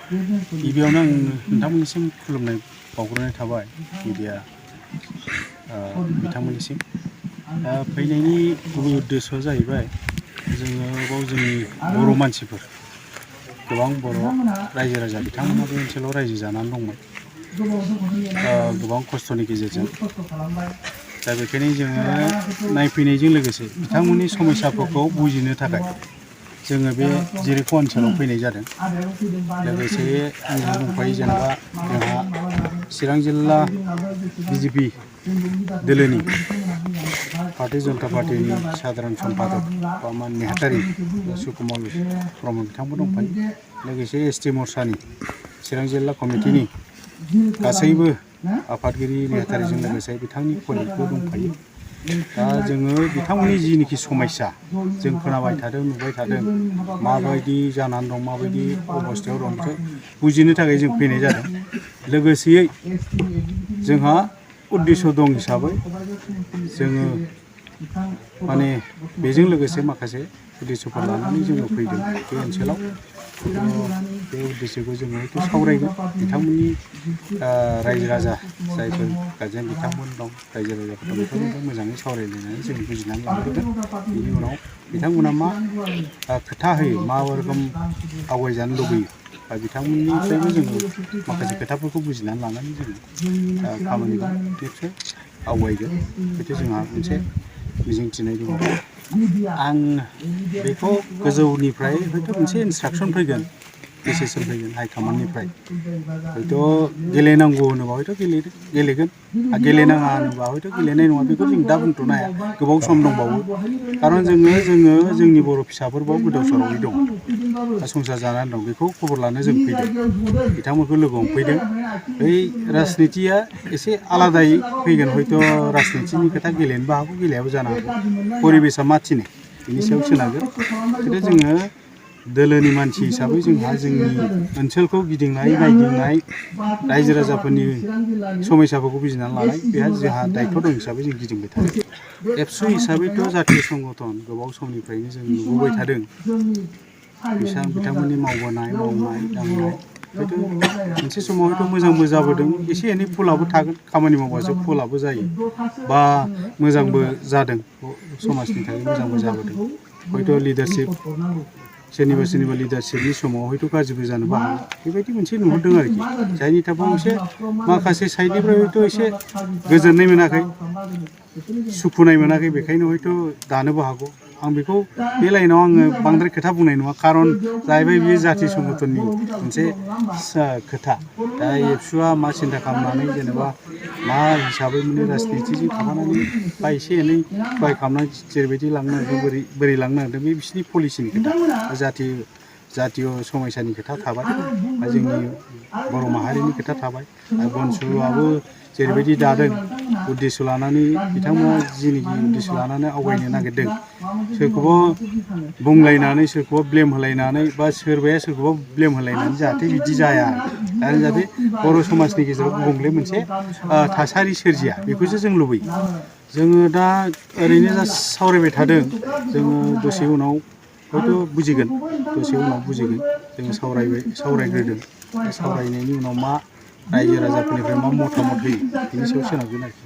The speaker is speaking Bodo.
गिबियावनो आं नोंथांमोननिसिम खुलुमनाय बावग्रोनाय थाबाय मिडिया बिथांमोननिसिम फैनायनि गुबै उद्देश्यआ जाहैबाय जोङो बाव जोंनि बर' मानसिफोर गोबां बर' रायजो राजा बिथांमोना बे ओनसोलाव रायजो जानानै दंमोन गोबां खस्थ'नि गेजेरजों दा बेखायनो जोङो नायफैनायजों लोगोसे बिथांमोननि समस्याफोरखौ बुजिनो थाखाय जोङो बे जिरिख' ओनसोलाव फैनाय जादों। लोगोसे आंजों दंफायो जेनेबा जोंहा चिरां जिल्ला बिजेपि दोलोनि भारतीय जनता पार्टीनि साधारन सम्पादक बा नेहाथारि सुकुमल ब्रह्म बिथांबो दंफायो। लोगोसे एसटि मर्चानि चिरां जिल्ला कमिटिनि गासैबो आफादगिरि नेहाथारिजों लोगोसे बिथांनि कलिगबो दंफायो। दा जोङो बिथांमोननि जिनिखि समस्या जों खोनाबाय थादों नुबाय थादों माबायदि जानानै दं माबायदि अबस्थायाव दं बेखौ बुजिनो थाखाय जों फैनाय जादों। लोगोसेयै जोंहा उद्देश्य दं हिसाबै जोङो माने बेजों लोगोसे माखासे उद्देश्यफोर लानानै जोङो फैदों बे ओनसोलाव। बे उद्देश्यखौ जोङो हयथ' सावरायगोन बिथांमोननि रायजो राजा जायफोर गारजेन बिथांमोन दं रायजो राजाफोर दं बिथांमोनजों मोजाङै सावरायलायनानै जों बुजिनानै लाग्रोगोन। बिनि उनाव बिथांमोना मा खोथा होयो मा रोखोम आवगायजानो लुबैयो बा बिथांमोननिफ्रायबो जोङो माखासे खोथाफोरखौ बुजिनानै लानानै जोङो खामानिखौ निस्सय आवगायगोन हयथ' जोंहा मोनसे मिजिंथिनाय दङ। आं बेखौ गोजौनिफ्राय हयथ' मोनसे इन्सट्राकसन फैगोन डिसिसन फैगोन हाइकमान्डनिफ्राय हयथ' गेलेनांगौ होनोबा हयथ' गेलेगोन गेलेनाङा होनोबा हयथ' गेलेनाय नङा बेखौ जों दा बुंथ'नो हाया गोबाव सम दंबावो। खारन जोङो जोंनि बर' फिसाफोरबाव गोदाव सोरावै दं दा संसार जानानै दं बेखौ खबर लानो जों फैदों बिथांमोनखौ लोगो हमफैदों। बै राजनितिया एसे आलादायै फैगोन हयथ' राजनितिनि खोथा गेलेनोबो हागौ गेलेयाबो जानो हागौ परिबेसा मा थिनो बिनि सायाव सोनारगोन। खिन्थु जोङो दोलोनि मानसि हिसाबै जोंहा जोंनि ओनसोलखौ गिदिंनाय नायदिंनाय रायजो राजाफोरनि समस्याफोरखौ बुजिनानै लानाय बेहा जोंहा दायथ' दं हिसाबै जों गिदिंबाय थादों। एबसु हिसाबैथ' जातीय संगठन गोबाव समनिफ्रायनो जों नुबोबाय थादों बिथांमोननि मावनाय दांनाय हयथ' मोनसे समाव हयथ' मोजांबो जाबोदों एसे एनै फुलाबो थागोन खामानि मावबासो फुलाबो जायो बा मोजांबो जादों समाजनि थाखाय मोजांबो जाबोदों। हयथ' लिडारशिप सोरनिबा लिडारशिपनि समाव हयथ' गाज्रिबो जानोबो हागौ बेबायदि मोनसे नुहुरदों आरोखि जायनि थाखाय एसे माखासे साइडनिफ्राय हयथ' एसे गोजोननाय मोनाखै सुखुनाय मोनाखै बेखायनो हयथ' दानोबो हागौ। आं बेखौ बे लाइनाव आङो बांद्राय खोथा बुंनाय नङा खारन जाहैबाय बियो जातीय संगठननि मोनसे खोथा। दा एबसुआ मा सिन्था खालामनानै जेनेबा मा हिसाबै माने राजनितिजों थाफानानै बा एसे एनै सहाय खालामनानै जेरैबायदि लांनो नागिरदों बोरै लांनो नागिरदों बे बिसोरनि पलिसिनि खोथा जातीय समयसानि खोथा थाबाय बा जोंनि बर' माहारिनि खोथा थाबाय आरो बनसुआबो जेरैबायदि दादों उद्देश्य लानानै बिथांमोना जिनिखि उद्देश्य लानानै आवगायनो नागिरदों सोरखौबा बुंलायनानै सोरखौबा ब्लेम होलायनानै बा सोरबाया सोरखौबा ब्लेम होलायनानै जाहाथे बिदि जाया आरो जाहाथे बर' समाजनि गेजेराव गुबुंले मोनसे थासारि सोरजिया बेखौसो जों लुबैयो। जोङो दा ओरैनो जास्ट सावरायबाय थादों जोङो दसे उनाव हयथ' बुजिगोन जोङो सावरायग्रोदों सावरायनायनि उनाव मा रायजो राजाफोरनिफ्राय मा मतामत होयो बिनि सायाव सोनारगोन आरोखि।